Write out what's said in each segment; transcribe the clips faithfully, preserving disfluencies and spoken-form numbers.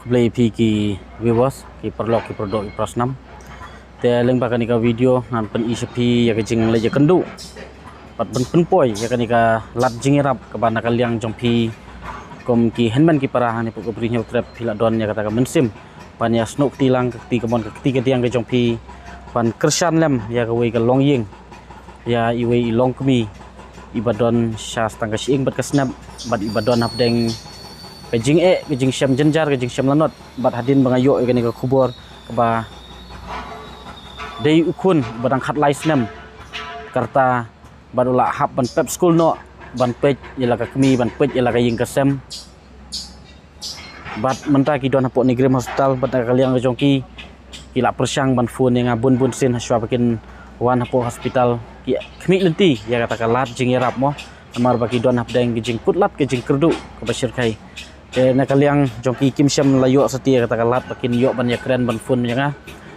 Blei phi ki viewers, ki paralok, ki paradoh, ki parasnam. Te lyngba kane ka video ngan pyni sha phi ïa ka jingleh ïakynduh bad ban pynpoi ïa kane ka lad jingïarap kaba na ka liang jong phi kum ki hynmen ki para hangne hapoh ka Bri Hynñiewtrep phi la don ïa kata ka mynsiem ban ïasnoh kti lang ka kti kamon ka kti kadiang ka jong phi ban kyrshan lem ïa kawei ka longïing, ïa iwei i longkmie iba don sha stang ka shyieng bad ka snep bad iba don hapdeng ka jingeh, ka jingshem jynjar, ka jingshem lanot. Bad hadien ba nga ïoh ïa kane ka khubor kaba dei u khun ba dang khatlai snem ka rta bad u la hap ban pep skul noh ban peit ïa la ka kmie, ban peit ïa la ka ïing ka sem. Bad mynta ki don hapoh NEIGRIHMS Hospital bad na ka liang ka jong ki, ki la pyrshang ban phone ïa nga bun bun sien hashwa ba kin wan hapoh hospital, ki khmih lynti ïa kata ka lad jingïarap mo. Namar ba ki don hapdeng ka jingkut lad, ka jingkyrduh kaba shyrkhei. Te na ka liang jong ki kim shym la ïoh satia kata ka lad ba kin ïoh ban ïakren ban phone ïa nga.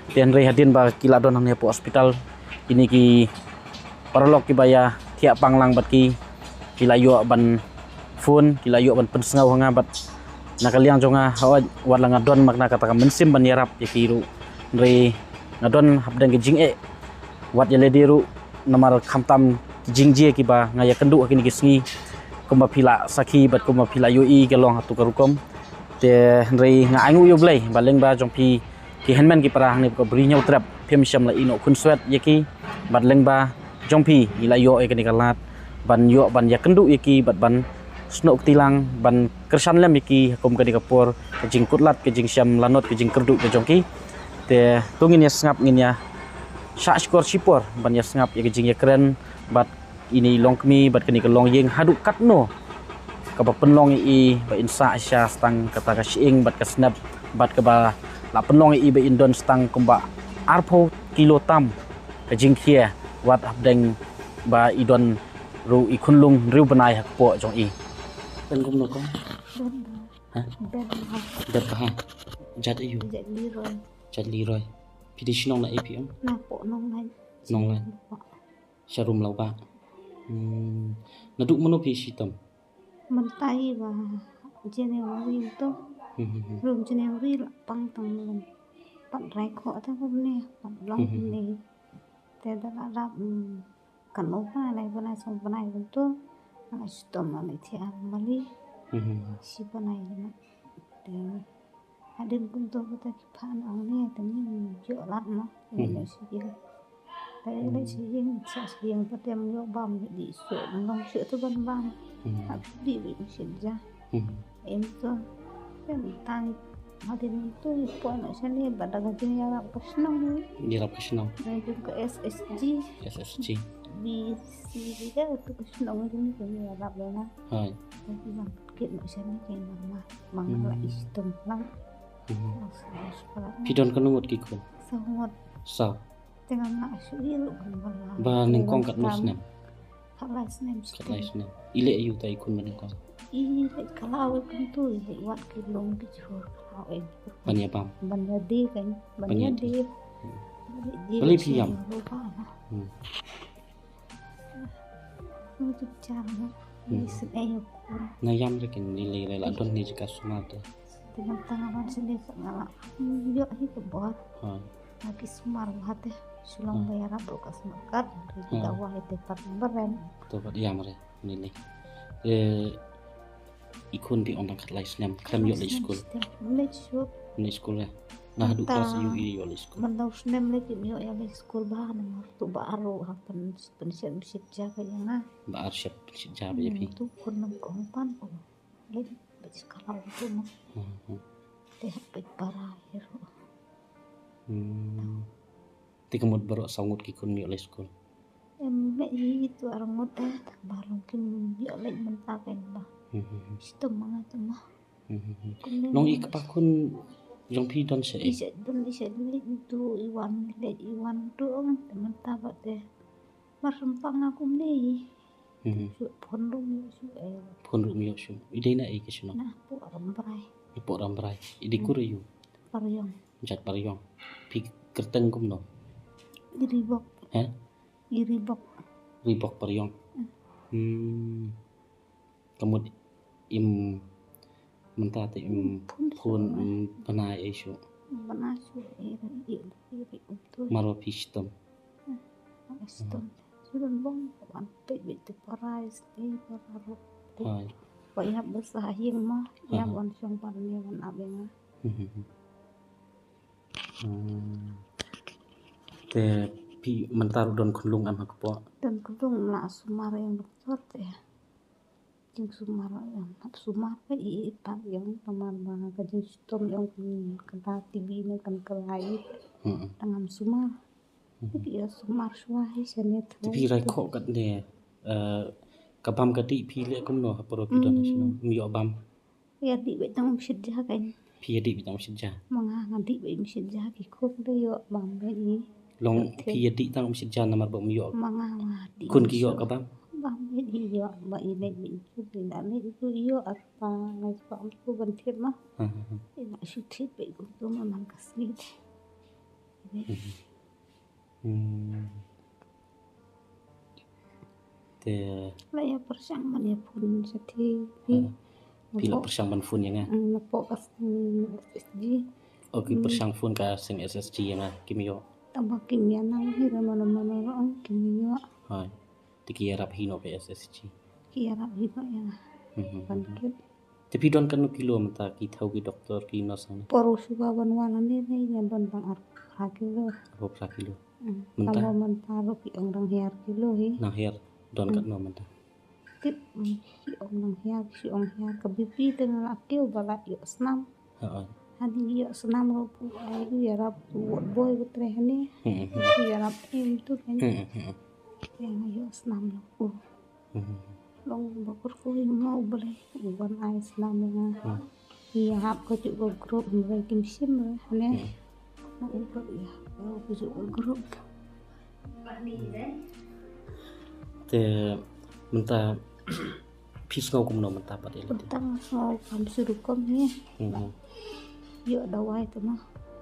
Te hynrei hadien ba ki la don hangne hapoh hospital, kine ki paralok kiba ïa thiah pang lang bad ki, ki la ïoh ban phone, ki la ïoh ban pynsngew ha nga bad na ka liang jong nga, hooid, wat la nga don ma kane kata ka mynsiem ban ïarap ïa ki ruh, hynrei nga don hapdeng ka jingeh wat ïa lade ruh, namar khamtam ki jingjia kiba nga ïakynduh ha kine ki sngi, kumba phi la sakhi bad kumba phi la ïohi ka long hato ka rukom. Te hynrei nga ainguh ïa U Blei ba lyngba jong phi ki hynmen ki para hangne hapoh ka Bri Hynñiewtrep, phim shym la ïehnoh khunswet ïa ki bad lyngba jong phi ngi la ïoh ïa kane ka lad ban ïoh ban ïakynduh ïa ki bad ban snoh kti lang ban kyrshan lem ïa ki ha kum kane ka por ka jingkut lad, ka jingshem lanot, ka jingkyrduh ka jong ki. Te to ngin ïa sngap, ngin ïa shah shkor shipor ban ïa sngap ïa ka jingïakren bad ine i longkmie bad kane ka longïing haduh katno kaba pynlong ïa i ba in sah sha stang kata ka shyieng bad ka snep bad kaba la pynlong ïa i ba in don stang kumba arphew kilo tam ka jingkhia, wat hapdeng ba i don ruh i khunlung hynriew bnai ha kpoh jong i. Pyn kumno ko? Ha? Bad ha. Bad ha. Jat aïu? Jat Leroy. Jat Leroy. Phi dei shnong na ei phi em? Na poh Nonglait. Nonglait. Sha rum Lawbah. Hmm. Naduh mano phi shitom? Mynta i ba January to. Hmm, hmm, hmm. Rum January la pang tang lum. Pat rai khoh ta kumne, pat long kumne. Te da la dap, hmm, kan u bnai, lai bnai, song bnai kumto. Nga la shitom, nga la ïathiah ar mali. Hmm, hmm, hmm. Shi bnai na. Te hadien kumto kata ki phan ong ne, te ngim ïoh lad mo. Ngim ïoh shi ïing. Te leit shi ïing, sa shi ïing pat te ym ïoh bam, dih shuh, ym long shuh te ban bam. Hmm. Hap dih beit mynsiem ja. Hmm. Em to. Te tang hadien to i poi noh shane bad da ka jingïarap ka shnong. Ïarap ka shnong. Na jong ka S S G. S S G. B C D da to ka shnong jong ka jingïarap da na. Hai. Te ki ban kit noh shane ki mar mar. Mang la i shitom lang. Hmm. Phi don katno ngut ki khun? Saw ngut. Saw. Te ngam lah shuh ïa ruh kumba la. Ba nyngkong katno snem? Khatlai snem. Khatlai snem. I leh aïu ta i khun ba nyngkong? I leh khlaw, i kumto i leh wat ki lum ki jhur khlaw em. Ban ïa bam. Ban ïa die kan. Ban ïa die. Balei phi ïam? Hmm. Nga ïam re kin i lei re la don ni jaka sumar te. Te mynta nga wan shane pat nga la ïoh hi ka bor. Ha. Nga ki sumar bha te. Shu long ba ïarap ruh ka sumar kat. Ki dawai te pat beren. To pat ïam re ni lei. Te i khun phi ong dang khatlai snem khlem ïoh leit skul. Leit skul. Leit skul re. Nga haduh klas ïoh i ïoh leit skul. Mynta u snem leit ïoh ïa leit skul bha namar tu ba ar ruh ha pyn Pynshit, pynshit ja ka ïa nga. Ba ar shit pynshit ja ba ïa phi. Hmm, tu khun nang kong pan ko. Leh ba ji kalaw tu mo. Hmm, hmm. Te hap peit para hi ruh. Hmm. Te ka mut baroh saw ngut ki khun ym ïoh leit skul. Em, leh hi tu ar ngut eh, ta ba long kim ïoh leit mynta ka ba. Hmm, hmm, hmm. Shitom ma nga tu ma. Hmm, hmm, hmm. Nong i kpa khun jong phi don sha i? I sha don, i sha leit tu, i wan leit, i wan tu, te mynta ba te. Mar sempang aku mne. Hmm. Shu phone ruh ym ïoh shuh, eh. Phone ruh ym ïoh shuh. I dei na ei ka shnong? Na poh Rambrai. Na poh Rambrai. I dei kur aïu? Pariong. Jait Pariong. Phi kyrteng kumno? I Ribok. He? I Ribok. Ribok Pariong. Hmm. Hmm. Ka mut im Mynta te im phone, im bnai ei shuh. Bnai shuh ei, ei, ei, ei, ei, ei. Marwa phi shitom. Shitom. Shitom bong wan peit beit te parai stay para ro. Hai. Wa ïap basa hieng ma ïap wan shong pan ne wan abeng. Hmm. Te phi mynta ruh don khunlung em ha kpoh? Don khunlung la sumar ïa doktor te. Jingsumar ïa hap sumar ka i i pat ïong tamar ba ka jingshitom ïong kan kata T B ne kan krai. Hmm. Tang ngam sumar. Hmm. Te ïa sumar shuwa hi shane. Te phi rai khoh katne, eh, ka bam ka dih phi leh kumno ha por ba phi don ha shnong? Ym ïoh bam? Ïa dih beit tang um shit ja ka. Phi ïa dih beit tang um shit ja? Ma nga nga dih beit um shit ja ki khun de ïoh bam beit i. Long phi ïa dih tang um shit ja namar ba um ïoh. Ma nga nga dih. Khun ki ïoh ka bam? Bam beit i ïoh ba i leit beit i khun i da leit i ïoh ar pa ngai pa um tu ban thied ma. Ha, ha, ha. I la shu thied beit kumtu ma man ka sweet. Hmm. Te la ïa pyrshang ban ïa phone sha te phi. Phi la pyrshang ban phone ïa nga? Hmm, napoh ka seng S S G. Oh, ki pyrshang phone ka seng S S G ïa nga, kim ïoh. Tang ba kim ïa nang hi, mano mano ruh kim ïoh. Hai. Te ki ïarap hi noh ka S S G. Ki ïarap hi noh ïa nga. Hmm, hmm, hmm. Ban kit. Te phi don katno kilo mynta, ki thaw ki doktor ki nurse hangne? Por u shuwa ban wan hangne ne ïa don tang arphew phra kilo. Arphew phra kilo. Hmm. Mynta? Tang ba mynta ruh ki ong dang hiar kilo hi. Dang hiar. Don katno mynta? Tip, hmm, ki ong dang hiar, ki ong hiar ka B P te nga la kiew ba la ïoh snam. Ha, ha. Hangne ïoh snam ruh pu ai u ïarap u ward boy u trei hangne. Hmm, hmm. U ïarap im tu kan. Hmm, hmm. Te nga ïoh snam ruh pu. Hmm. Long ba kyrkhu ïa nga U Blei u ban ai snam ïa nga. Hmm. Ïa hap ka juh ka group hynrei kim shim re ne. Hmm. Long u ba ïa hap ka juh ka group. Te mynta phi sngew kumno mynta pat ïa lade? Mynta nga sngew kam shu rukom hi. Hmm. Ïoh dawai te ma.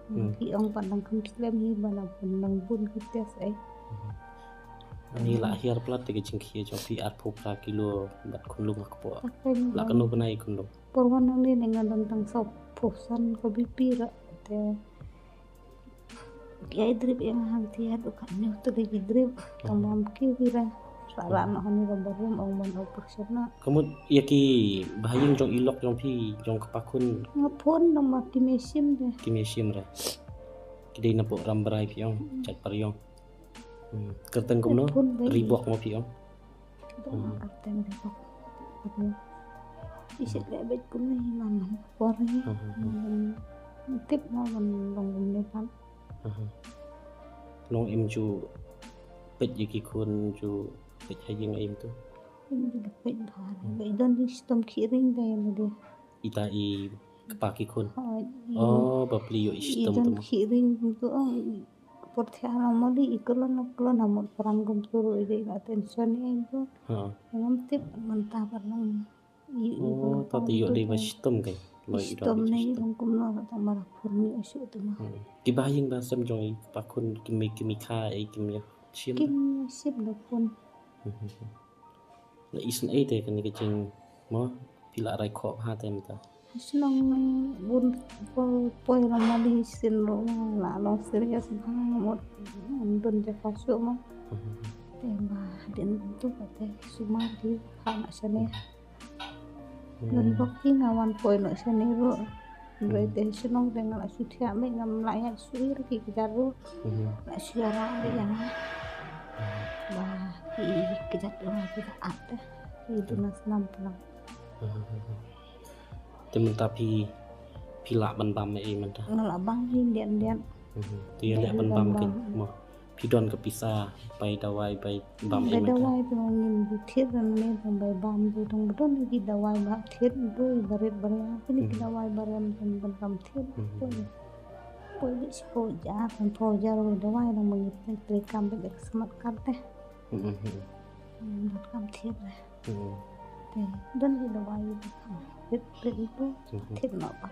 Hmm. Ki ong pat dang kham slem hi ba na bun dang bun ki test ei. Hmm. Ani la hiar palat te ka jingkhia jong phi arphew phra kilo bad khunlung ha kpoh. La kano bnai khunlung? Por wan nangne ne nga don tang sawphew san ka B P ra te. Ki ai drip ïa nga hangtei haduh katne u tylli ki drip. Tang ba ym kiew ki ra. Sa rah noh hangne ba barim ong ban operation noh. Ka mut ïa ki bahaïing jong i lok jong phi jong kpa khun? Nga phone tang ba kim ïa shim de. Kim ïa shim re. Ki dei napoh Rambrai phi ong, Jaitpariong. Hmm. Kyrteng kumno? Ribok mo phi ong? Kyrteng Ribok. Ïa shet leh beit kumne hi man por hi. Hmm, hmm, hmm. Tip mo ban long kumne pat. Hmm, hmm. Long im ju peit ïa ki khun ju peit ha ïing im tu. Im ju peit ba. Ba i don jingshitom khih ring dei lade. Ita i kpa ki khun. Oh, ba pli ïoh i shitom tu. Don khih ring tu, oh, por thiah long mali i klon klon ha mut pran kumtu ruh i dei la tension i tu. Ha. Ngam tip mynta pat long. Oh, ta te ïoh dei ba shitom kai. Ba i shitom ne long kumno ta mara phun ni asu tu ma. Hmm. Ki bahaïing bahasem jong i kpa khun kim ïa, kim ïa kha ei kim ïa shim. Kim ïa shim da phun. Hmm, hmm, hmm. La isynei te kane ka jing mo phi la rai khoh bha te mynta. Shnong bun poi, poi la mali sien ruh la long serious bha mut. Dun jaka shuh mo. Te ba hadien tu ka te sumar di pha na shane. Don bok ki nga wan poi na shane ruh. Hynrei te shnong te nga la shu thiah beit ngam lah ïa shu ïa ki kjat ruh. La shu ïa rah beit ïa nga. Ba ki kjat ruh ki kjat ap te. Ki duna snam plang. Te mynta phi, phi lah ban bam ei mynta? Nga lah bam hi diat diat. Te ïa leh ban bam kin mo. Phi don ka pisa bai dawai bai bam ei mynta? Bai dawai te ngin ju thied ran ne ban bai bam ju dang ba don ki dawai ba thied tu i barit baria kini ki dawai ba rem ban ban kam thied. Poi, poi di shiphew hajar, phew hajar bai dawai dang ba ngi trei kam bad ka smat card te. Ban kam thied re. Te don ki dawai ba kam thied thied tu thied noh ba.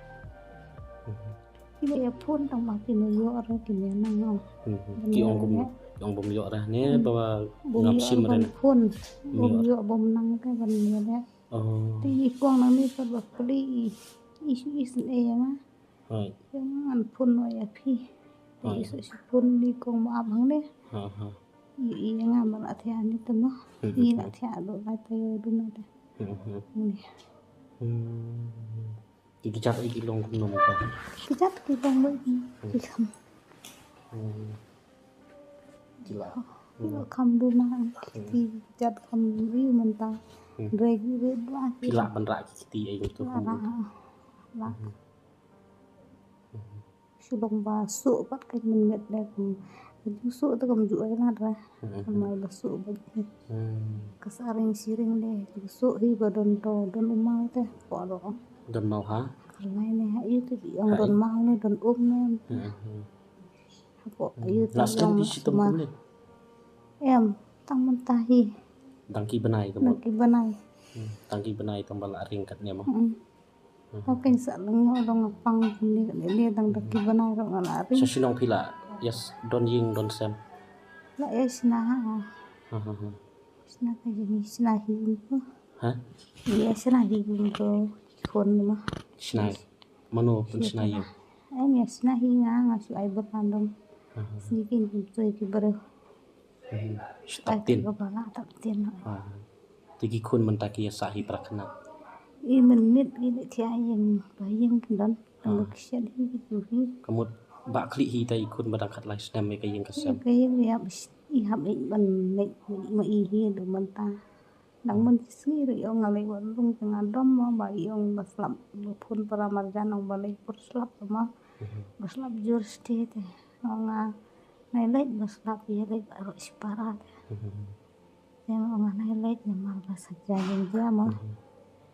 Ki la ïa phone tang ba ki la ïoh re ki la nang ong. Ki ong bym, ki ong bym ïoh re ne ba ngam shim re ne. Phone bym ïoh bym nang re ban ïa le. Te i kong nang ne pat ba pli i Isu isu ne ya nga. Hai. Ya nga ngan phone noh ya phi. Hai. Isu isu phone ni kong ma ab hangne. Ha ha. Ïohi ïa nga ma la thiah ni te mo. Hmm. Ngi la thiah duh lai te ïoh duna te. Hmm, hmm. Ni. Hmm. Ki kjat ki long kumno mo ka? Kjat ki long mo ki kham. Hmm. Ki la. Ki la kham duna ki kjat kham ri mynta. Hmm. Re ki re dua. Ki la ban rah ki kti ai to kham. La. La. Hmm. Hmm. Shu long ba suk pat ka mynmiet de kum. Ka ju suk te kam ju ai lad re. Hmm. Kam ai ba suk ba. Hmm. Ka sa ring siring de ju suk hi ba don to don umau te. Ko ro. Don mau ha? Kar ngai ne ha yu te bi ong don mau ne don um ne. Hmm, hmm. Ha ko yu te. Last time ong bi shitom ma. Kum ne? Em, tang mynta hi. Tang ki bnai ka mo. Tang ki bnai. Hmm, tang ki bnai tang ba la ring kat ne mo. Hmm. Ka ken sa leng dong pang ni ni dang da ki bnai ro nga la ri. Sa shnong phi la ïa don ïing don sem. La ïa shna ha. Ha ha ha. Shna ka ïing shna hi ko. Ha? Ïa shna hi ko khun ma. Shna. Mano pun shna ïing. Ai ïa shna hi nga nga shu ai ber random. Ha ha. Sni kin kin toi ki ber. Hmm. Stap tin. Ai, ka bala tap tin. Ah. Te ki khun mynta ki ïa sah hi para khynnah. I mynmiet ki leh thiah ïing ba ïing ki don. Ah. Tang ba ki shet hi ki tu hi. Ka mut ba khlieh hi te i khun ba dang khatlai snem ïa ka ïing ka sem. Ka ïing ïa ba i hap i ban leh ma i hi du mynta. Dang myn ki sngi ruh i ong nga leh wat lung te nga dom mo ba i ong ba slap ba phone para marjan ong ba leh pur slap mo. Mhm. Ba slap jur sti te. Ong nga nai leh ba slap ïa leh ba ruh shipara te. Mhm. Ïa nga ong nga nai leh namar ba sa ja jong ja mo. Mhm.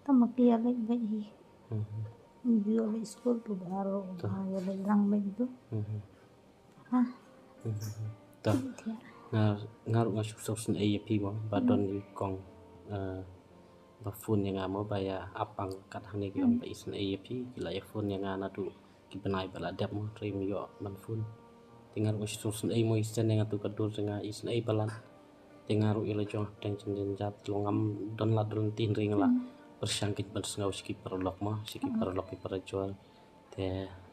Tang ma ki ïa leh beit hi. Mhm. Ju ïa leh skul tu ba ruh ba ïa leh lang beit tu. Mhm. Ha. Mhm. Ta. Nga, nga ruh nga shu sngewsynei ïa phi mo ba don i kong, eh, ba phone ïa nga mo ba ïa ap pang kat hangne ki ong ba isynei ïa phi, ki la ïa phone ïa nga naduh ki bnai ba la dep mo, trei ym ïoh ban phone. Te nga ruh nga shu sngewsynei mo, isynei ïa nga tu ka dur jong nga, isynei palat. Te nga ruh ïa la jong hapdeng jingïaid jingïaid long ngam don lad don lynti hynrei nga la pyrshang kit ban sngew sha ki paralok mo, sha ki paralok ki parajor. Te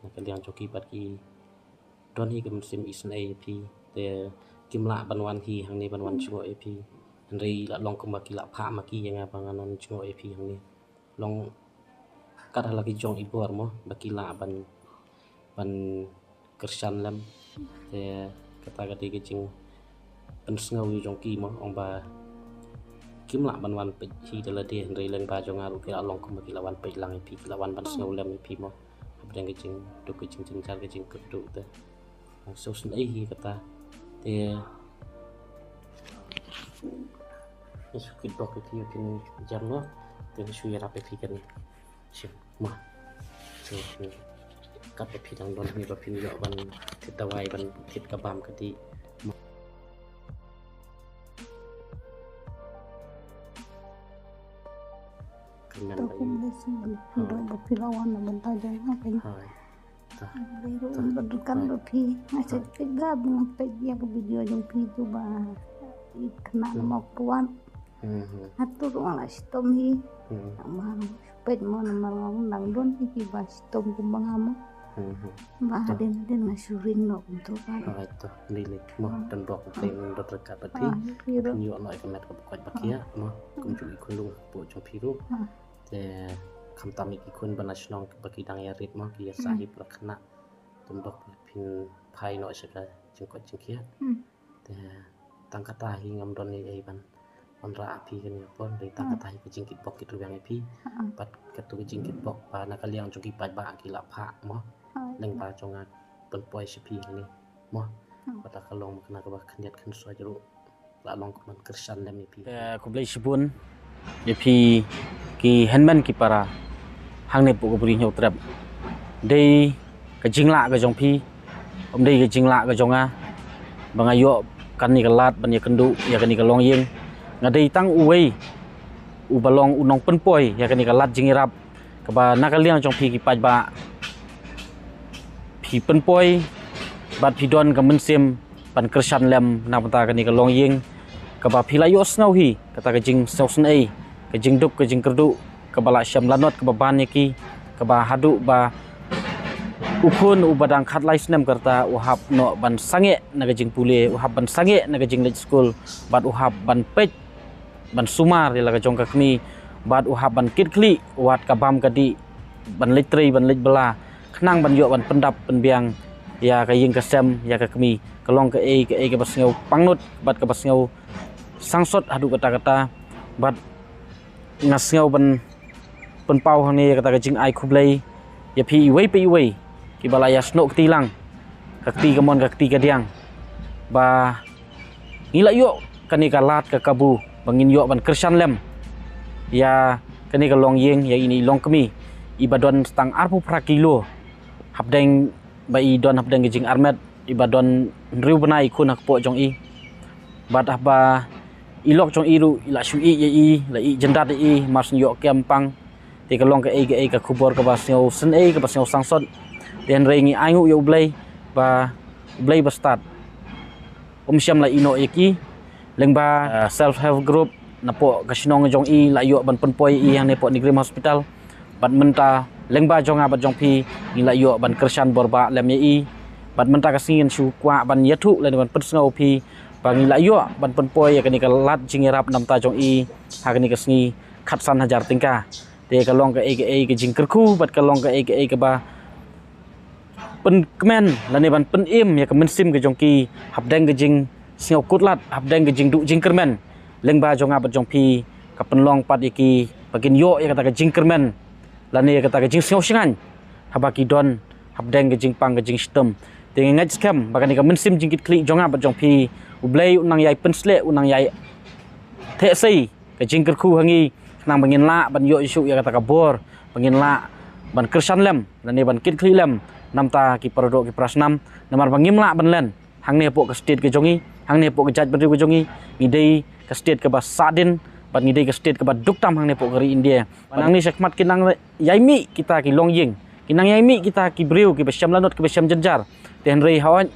na ka liang jong ki pat ki don hi ka mynsiem isynei ïa phi. Te kim lah ban wan hi hangne ban wan jngoh ïa phi. Hynrei la long kumba ki la phah ma ki ïa nga ba ngan wan jngoh ïa phi hangne. Long kat hala ki jong i bor mo ba ki lah ban, ban kyrshan lem. Te kata ka dei ka jingpynsngew ïa jong ki mo, ong ba kim lah ban wan peit hi da lade hynrei lyngba jong nga ruh ki la long kumba ki la wan peit lang ïa phi, ki la wan ban sngew lem ïa phi mo. Hapdeng ka jingduk, ka jingjynjar, ka jingkyrduh te. Nga sngewsynei hi kata. Te nga shu kitbok ïa phi ïa kine ki jam mo. Te nga shu ïarap ïa phi kane. Shim mo. Te kat ba phi dang don hi ba phin ïoh ban thied dawai ban thied ka bam ka dih. Kyrmen ba ïa. Kum da shu ban don ba phi la wan na bynta jong nga phi. Hai. Ta. Dei ruh ba dei kan ba phi. Nga shu peit ba nga peit ïa ka video jong phi tu ba i khynnah na Mawkyrwat. Hmm, hmm. Hato ruh nga la shitom hi. Hmm. Namar peit mo namar nga ong dang don hi kiba shitom kumba nga mo. Hmm, hmm. Ba hadien hadien nga shu ring noh kumto kan. Hai to, dei lei mo, don bok peit don ryngkat bad phi. Phin ïoh noh ïa ka met kaba koit ba khiah mo. Kumjuh i khunlung hapoh jong phi ruh. Te khamtam ïa ki khun ba na shnong ba ki dang ïarit mo, ki ïasah hi para khynnah. Don bok phin phai noh sha ka jingkoit jingkhiah. Te tang kata hi ngam don ei ei ban wanrah ïa phi kane ka por, dei tang kata hi ka jingkitbok kitrwiang ïa phi. Bad kato ka jingkitbok ba na ka liang jong ki paidbah ki la phah mo. Lyngba jong nga pynpoi sha phi hangne mo. Bad la ka long ma kane kaba khyndiat khynsoit ruh la long ka ban kyrshan lem ïa phi. Te khublei shibun ïa phi ki hynmen ki para hangne hapoh ka Bri Hynñiewtrep. Dei ka jinglah ka jong phi, ym dei ka jinglah ka jong nga ba nga ïoh kane ka lad ban ïakynduh ïa kane ka longïing. Nga dei tang uwei uba long u nongpynpoi ïa kane ka lad jingïarap kaba na ka liang jong phi ki paidbah phi pynpoi bad phi don ka mynsiem ban kyrshan lem na ka bynta kane ka longïing kaba phi la ïohsngew hi, kata ka jingsngewsynei, ka jingduk, ka jingkyrduh kaba la shem lanot kaba ban ïa ki. kaba haduh ba u khun uba dang khatlai snem ka rta u hap noh ban sangeh na ka jingpule, u hap ban sangeh na ka jingleit skul, bad u hap ban peit ban sumar ïa la ka jong ka kmie, bad u hap ban kitkhlieh wat ka bam ka dih, ban leit trei ban leit bylla, khnang ban ïoh ban pyndap pynbiang ïa ka ïing ka sem ïa ka kmie. Ka long kaei kaei kaba sngew pangnud bad kaba sngew sangsot haduh katta katta. Bad nga sngew ban pynpaw hangne ïa kata ka jingai khublei ïa phi iwei pa iwei kiba la ïasnoh kti lang, ka kti kamon ka kti kadiang, ba ngi la ïoh kane ka lad ka kabu ba ngin ïoh ban kyrshan lem ïa kane ka longïing, ïa ine i longkmie iba don tang arphew phra kilo hapdeng, ba i don hapdeng ka jingarmet, iba don hynriew bnai i khun ha kpoh jong i. Bad haba i lok jong i ruh i la shu ïeh ïa i, la ïeh jyndat ïa i, mar shu ïoh kem pang. Te ka long kaei kaei ka khubor kaba sngew sngewsih, kaba sngew sangsot. Te hynrei ngi ainguh ïa U Blei ba U Blei ba stad um shym la ïehnoh ïa ki. Lyngba, eh, self help group napoh ka shnong jong i la ïoh ban pynpoi ïa i hangne hapoh NEIGRIHMS Hospital. Bad mynta lyngba jong nga bad jong phi ngi la ïoh ban kyrshan bor bah lem ïa i. Bad mynta ka sngi ngan shu kwah ban ïathuh lane ban pynsngew ïa phi ba ngi la ïoh ban pynpoi ïa kane ka lad jingïarap namta jong i ha kane ka sngi khatsan hajar tyngka. Te ka long kaei kaei ka jingkyrkhu bad ka long kaei kaei kaba pynkmen lane ban pynim ïa ka mynsiem ka jong ki hapdeng ka jingsngewkhuslai, hapdeng ka jingduh jingkyrmen lyngba jong nga bad jong phi. Ka pynlong pat ïa ki ba kin ïoh ïa kata ka jingkyrmen lane ïa kata ka jingsngewshngaiñ haba ki don hapdeng ka jingpang ka jingshitom. Te nga ngeit skhem ba kane ka mynsiem jingkitkhlieh jong nga bad jong phi, U Blei u nang ïai pynsleh, u nang ïai theh sei ka jingkyrkhu ha ngi, khnang ba ngin lah ban ïoh ïa shuh ïa kata ka bor, ba ngin lah ban kyrshan lem lane ban kitkhlieh lem namta ki paradoh ki parasnam. Namar ba ngim lah ban len hangne hapoh ka state ka jong i, hangne hapoh ka jaitbynriew ka jong i. Ngi dei ka state kaba sahdin bad ngi dei ka state kaba duk tam hangne hapoh ka ri India. Bad nangne shakhmat ki nang ïai mih kita ki longïing, ki nang ïai mih kita ki briew kiba shem lanot kiba shem jynjar. Te hynrei hooid,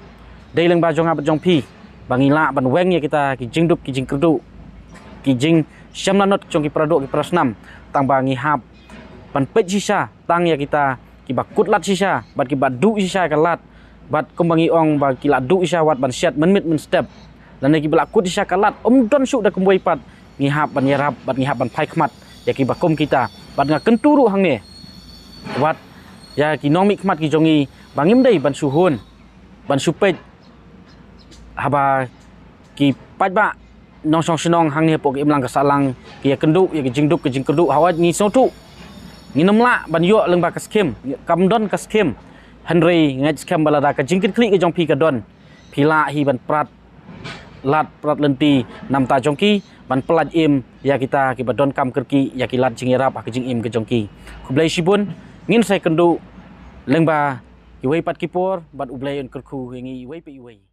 dei lyngba jong nga bad jong phi ba ngi lah ban weng ïa kita ki jingduk ki jingkyrduh, ki jingshem lanot jong ki paradoh ki parasnam. Tang ba ngi hap ban peit shisha tang ïa kita kiba khuslai shisha bad kiba duh shisha ka lad. Bad kumba ngi ong ba ki la duh shisha wat ban shet mynmiet mynstep, lane kiba la kut shisha ka lad, ym don shuh da kumwei pat. Ngi hap ban ïarap bad ngi hap ban phai khmat ïa kiba kum kita. Bad nga kyntu ruh hangne wat ïa ki nongmihkhmat ki jong ngi ba ngim dei ban shu hun, ban shu peit haba ki paidbah nongshong shnong hangne hapoh ka imlang ka sahlang ki ïakynduh ïa ka jingduk ka jingkyrduh. Hooid, ngi sngewthuh ngin ym lah ban ïoh lyngba ka skhim, kam don ka skhim. Hynrei nga ngeit skhem ba lada ka jingkitkhlieh ka jong phi ka don, phi lah hi ban prat lad prat lynti namta jong ki, ban pyllait im ïa kita kiba donkam kyrkieh ïa ki lad jingïarap ha ka jingim ka jong ki. Khublei shibun, ngin sa ïakynduh lyngba kiwei pat ki por, bad U Blei un kyrkhu ïa ngi iwei pa iwei.